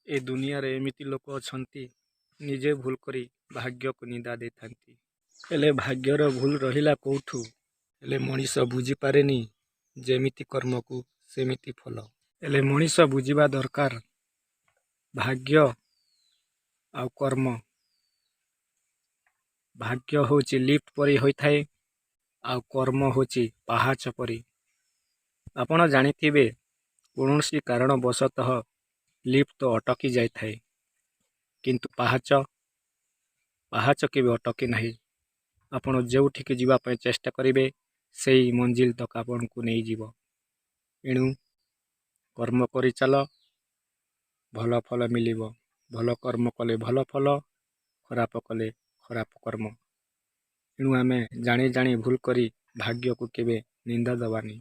ଏ ଦୁନିଆରେ ଏମିତି ଲୋକ ଅଛନ୍ତି, ନିଜେ ଭୁଲ କରି ଭାଗ୍ୟକୁ ନିନ୍ଦା ଦେଇଥାନ୍ତି। ହେଲେ ଭାଗ୍ୟର ଭୁଲ ରହିଲା କେଉଁଠୁ? ହେଲେ ମଣିଷ ବୁଝିପାରେନି, ଯେମିତି କର୍ମକୁ ସେମିତି ଫଳ। ହେଲେ ମଣିଷ ବୁଝିବା ଦରକାର, ଭାଗ୍ୟ ଆଉ କର୍ମ। ଭାଗ୍ୟ ହେଉଛି ଲିଫ୍ଟ ପରି ହୋଇଥାଏ ଆଉ କର୍ମ ହେଉଛି ପାହାଚ ପରି। ଆପଣ ଜାଣିଥିବେ, କୌଣସି କାରଣବଶତଃ ଲିଫ୍ଟ ତ ଅଟକି ଯାଇଥାଏ, କିନ୍ତୁ ପାହାଚ କେବେ ଅଟକେ ନାହିଁ। ଆପଣ ଯେଉଁଠିକି ଯିବା ପାଇଁ ଚେଷ୍ଟା କରିବେ, ସେଇ ମଞ୍ଜିଲ ତକ ଆପଣଙ୍କୁ ନେଇଯିବ। ଏଣୁ କର୍ମ କରିଚାଲ, ଭଲ ଫଳ ମିଳିବ। ଭଲ କର୍ମ କଲେ ଭଲ ଫଳ, ଖରାପ କଲେ ଖରାପ କର୍ମ। ଏଣୁ ଆମେ ଜାଣି ଜାଣି ଭୁଲ କରି ଭାଗ୍ୟକୁ କେବେ ନିନ୍ଦା ଦେବାନି।